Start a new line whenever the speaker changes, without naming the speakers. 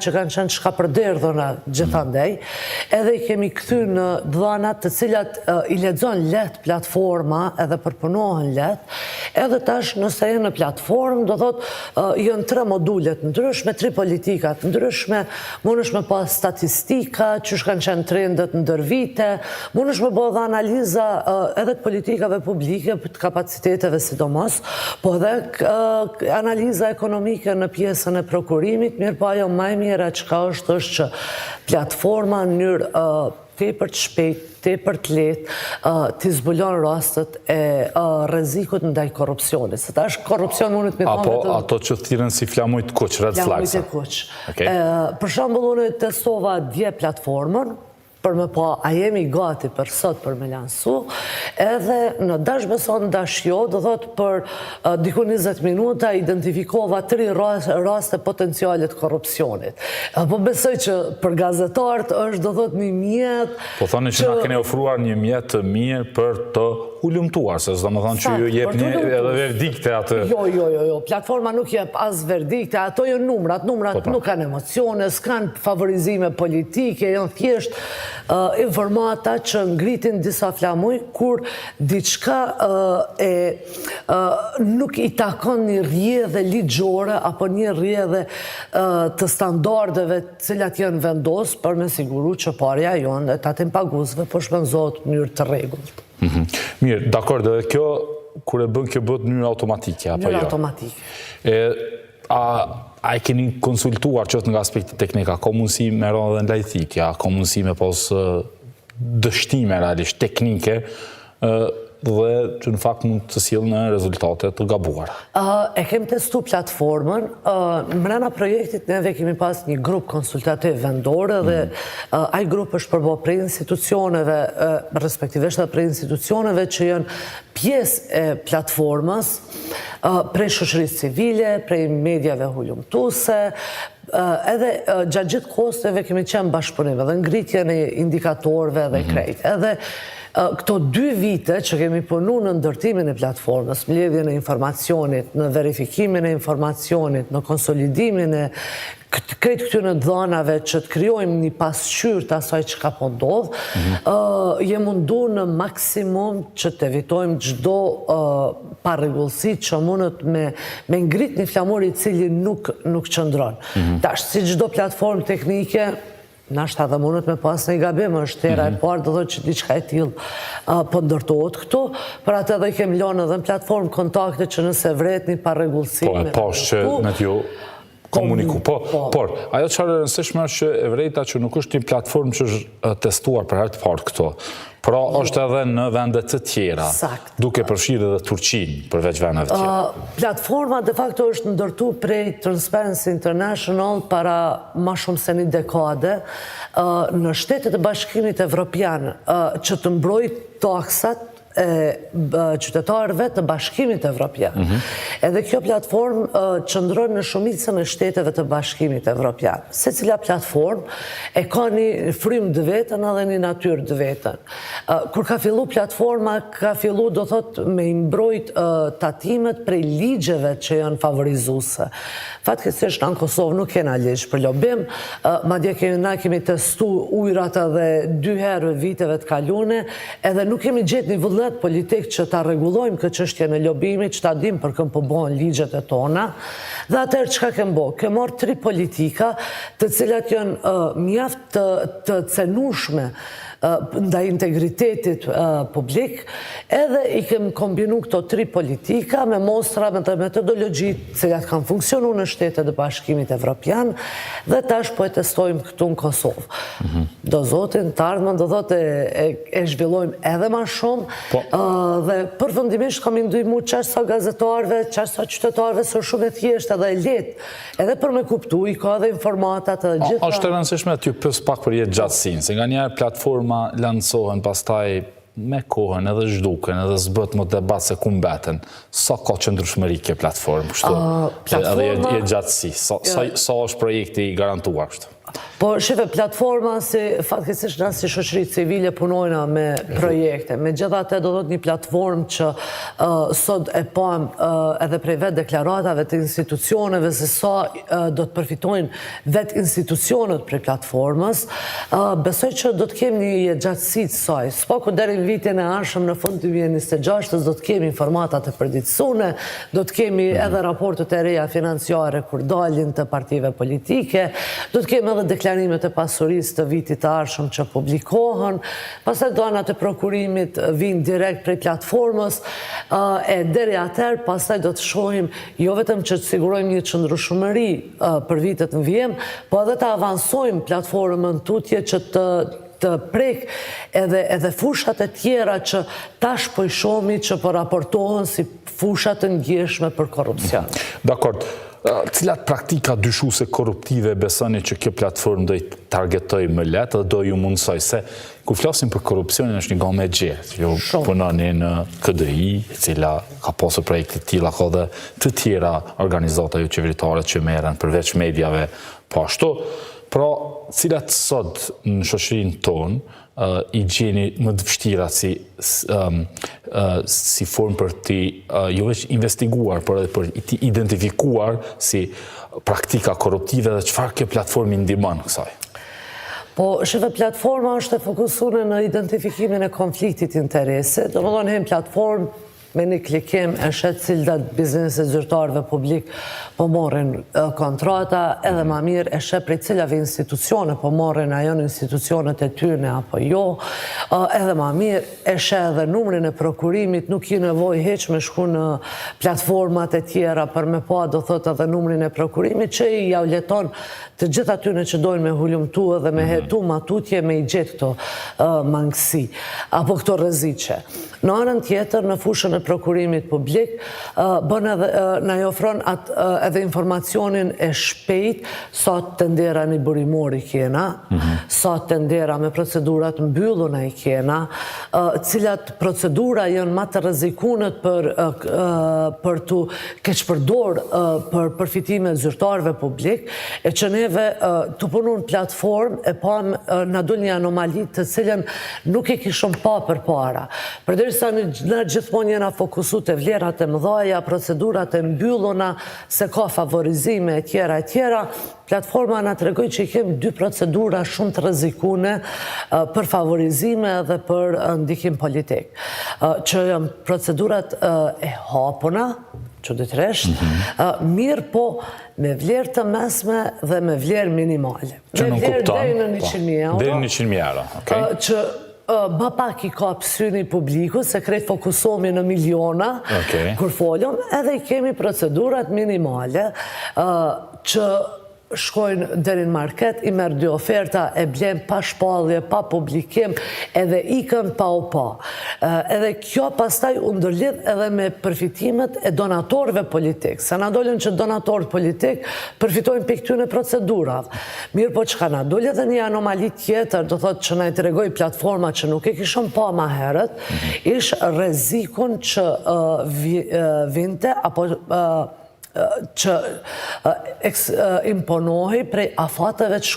që kanë qenë shkapërderdhuna gjithandej, edhe i kemi kthy në dhana të cilat i lexon lehtë platforma edhe përpunohen lehtë, edhe tash nëse je në platformë, do thotë janë tre module të ndryshme, tri politika të ndryshme, mundesh me pa statistika, qysh kanë qenë trendet ndër vite, mundesh me bo edhe analiza edhe të politikave publike, të kapaciteteve sidomos, po edhe analiza ekonomike në pjesën e prokurimit, mirëpo ajo ma e mira çka është është që platforma në mënyrë tepër të shpejtë, tepër të lehtë, t'i zbulon rastet e rrezikut ndaj korrupsionit. Se tash korrupsion mundet me
thonë Apo ato që thirren si flamuj të kuq, red flags.
Flamuj të kuq. Për shembull, unë testova dje platformën, për me pa a jemi gati për sot për me lansu, edhe në dash beson, dash jo, do thot për diku 20 minuta identifikova tri raste potenciale të korrupsionit. Po besoj që për gazetarët është do thot një mjet
Po thoni që na keni ofruar një mjet të mirë për të hulumtuar, se s'do më thonë që ju jep një edhe verdikte atë.
Jo, jo, jo, jo, platforma nuk jep as verdikte, ato janë numrat, numrat po, po. nuk kanë emocione, s'kanë favorizime politike, janë thjesht informata që ngritin disa flamuj, kur diçka e nuk i takon një rrjedhe ligjore apo një rrjedhe të standardeve të cilat janë vendos për me siguru që parja jonë e tatimpaguesve po shpenzohet në mënyrë të rregullt.
Mhm. Mirë, dakord, edhe kjo, kur e bën kjo bëhet në mënyrë automatike, apo jo?
Mënyrë automatike.
E, a, a e keni konsultuar qoftë nga aspekti teknik, a ka mundësi me ra edhe në lajthitje, a ka mundësi me pas dështime realisht teknike, dhe që në fakt mund të sjellë në rezultate të gabuara.
E kemi testu platformën, mrena projektit neve kemi pas një grup konsultativ vendore dhe mm. ai grup është përbo prej institucioneve, respektivisht edhe prej institucioneve që janë pjesë e platformës, prej shoqërisë civile, prej mediave hulumtuese, edhe gjatë gjithë kohës neve kemi qenë bashkëpunim edhe ngritjen e indikatorëve dhe mhm. krejt. Edhe këto dy vite që kemi punu në ndërtimin e platformës, mbledhjen e informacionit, në verifikimin e informacionit, në konsolidimin e krejt këtyre dhanave që të krijojmë një pasqyrë të asaj çka po ndodh, mm -hmm. je mundu në maksimum që të evitojmë çdo parregullsi që mundet me, me ngrit një flamur i cili nuk, nuk qëndron. Mm -hmm. Tash, si çdo platformë teknike, Nashta edhe mundet me pas një gabim, është hera e mhm. parë, do thotë që diçka e tillë po ndërtohet këtu, për atë edhe i kem lënë edhe në platformë kontakte që nëse vret një parregullsi.
Po, e pash që me t'ju komuniku. Po, po, por, ajo çfarë e rëndësishme është që e vrejta që nuk është një platformë që është testuar për herë të parë këtu. Pra, jo. është edhe në vende të tjera, duke përfshirë edhe Turqinë, përveç vendeve të
tjera. Platforma de facto është ndërtu prej Transparency International para ma shumë se një dekade në shtetet e Bashkimit Evropian që të mbrojë taksat e qytetarëve të Bashkimit Evropian. Mhm. Edhe kjo platformë qëndron në shumicën e shteteve të Bashkimit Evropian. Secila platformë e ka një frymë të vetën edhe një natyrë të vetën. Kur ka fillu platforma, ka fillu do thot me i mbrojt tatimet prej ligjeve që janë favorizuese. Fatkeqësisht në Kosovë nuk kena ligj për lobim, madje kemi na kemi testu ujrat edhe dy herë viteve të kalune, Edhe nuk kemi gjetë një vullnet politik që ta rregullojmë këtë çështjen e lobimit, që ta dimë për kën po bëhen ligjet e tona. Dhe atëherë çka kem bo? Kem marrë tri politika, të cilat janë mjaft të, të cenueshme ndaj integritetit publik, edhe i kem kombinu këto tri politika me mostra me të metodologji të cilat kanë funksionu në shtetet e Bashkimit Evropian dhe tash po e testojmë këtu në Kosovë. Mhm. Do zotin, të ardhmen do thotë e, e zhvillojmë edhe ma shumë, po. dhe përfundimisht ka me i ndihmu qaq sa gazetarëve, qaq sa qytetarëve, se është shumë e thjeshtë edhe e lehtë, edhe për me kuptu, i ka edhe informatat edhe
gjitha. Është e rëndësishme t'ju pyes pak për jetëgjatësinë, se nganjëherë platforma lansohen pastaj me kohën edhe zhduken edhe s'bëhet më debat se ku mbeten. Sa ka qëndrueshmëri kjo platformë kështu? Edhe jetëgjatësi, sa, sa, sa është projekti i garantuar kështu?
Po, shife, platforma si, fatkeqësisht na si shoqëri civile punojna me projekte. Megjithatë do thot një platformë që sot e pam edhe prej vetë deklaratave të institucioneve se sa do të përfitojnë vetë institucionet prej platformës, besoj që do të kemi një jetëgjatësi të saj. S'paku deri në vitin e ardhshëm në fund 2026 do të kemi informatat e përditësune, do të kemi edhe raportet e reja financiare kur dalin të partive politike, do të kemi edhe deklarimet e pasurisë të vitit të ardhshëm që publikohen, pastaj dhanat e prokurimit vinë direkt prej platformës, e deri atëherë pastaj do të shohim jo vetëm që të sigurojmë një qëndrueshmëri për vitet në vijim, po edhe të avansojmë platformën tutje që të prek edhe fushat e tjera që tash po i shohmi që po raportohen si fushat të ndjeshme për korrupsion.
Dakord. Cilat praktika dyshuese korruptive besoni që kjo platformë do i targetoj më lehtë dhe do ju mundësoj se kur flasim për korrupsionin është një gamë e gjerë. Ju punoni në KDI, e cila ka pasur projekte të tilla, ka dhe të tjera organizata jo qeveritare që merren përveç mediave po ashtu. Pra, cilat sot në shoqërinë tonë i gjeni më të vështira si formë për t'i jo veç investiguar, por edhe për t'i identifikuar si praktika korruptive dhe çfarë kjo platformë i ndihmon kësaj?
Po, shife, platforma është e fokusuar në identifikimin e konfliktit interesit, do më thonë hin platformë me një klikim e sheh cilat biznese zyrtarëve publik po morrin kontrata, edhe ma mirë e sheh prej cilave institucione po morrin, a janë institucionet e tyne apo jo, edhe ma mirë e sheh edhe numrin e prokurimit, nuk ki nevojë hiç me shku në platformat e tjera për me pa, do thot edhe numrin e prokurimit, që i jau leton të gjithë atyne që dojnë me hulumtu edhe me hetu ma tutje me i gjetë këto mangësi, apo këto rreziqe. Në anën tjetër, në fushën e prokurimit publik, bën edhe, na i ofron atë edhe informacionin e shpejt sa tendera njëburimor i kena, sa tendera me procedurat mbylluna i kena, cilat procedura janë ma të rrezikunët për të keqpërdor për përfitime zyrtarëve publik, e që neve të punu në platformë e pam na dul një anomali të cilën nuk e kishëm pa përpara. Përderisa ne gjithmonë jena fokusu te vlerat e mëdhaja, procedurat e mbylluna, se ka favorizime e tjera e tjera, platforma na tregoi që i kemi dy procedura shumë të rrezikune për favorizime dhe për ndikim politik. Që janë procedurat e hapuna, çuditërisht, mirë po me vlerë të mesme dhe me vlerë minimale.
Që
Me
nuk
vlerë
kupton,
deri në
po.
100.000 euro.
Deri në 100.000 euro, okay.
Që ma pak i ka syni publiku, se krejt fokusohemi në miliona, kur folëm, edhe i kemi procedurat minimale, që shkojnë deri në market, i merr dy oferta, e blen pa shpallje, pa publikim, edhe ikën pa u pa. Edhe kjo pastaj u ndërlidh edhe me përfitimet e donatorëve politik. Se na dolën që donatorët politik përfitojnë prej këtyre procedurave. Mirë po çka na doli edhe një anomali tjetër, do thotë që na i tregoi platforma që nuk e kishëm pa ma herët, ish rrezikun që vinte apo që imponohej prej afateve të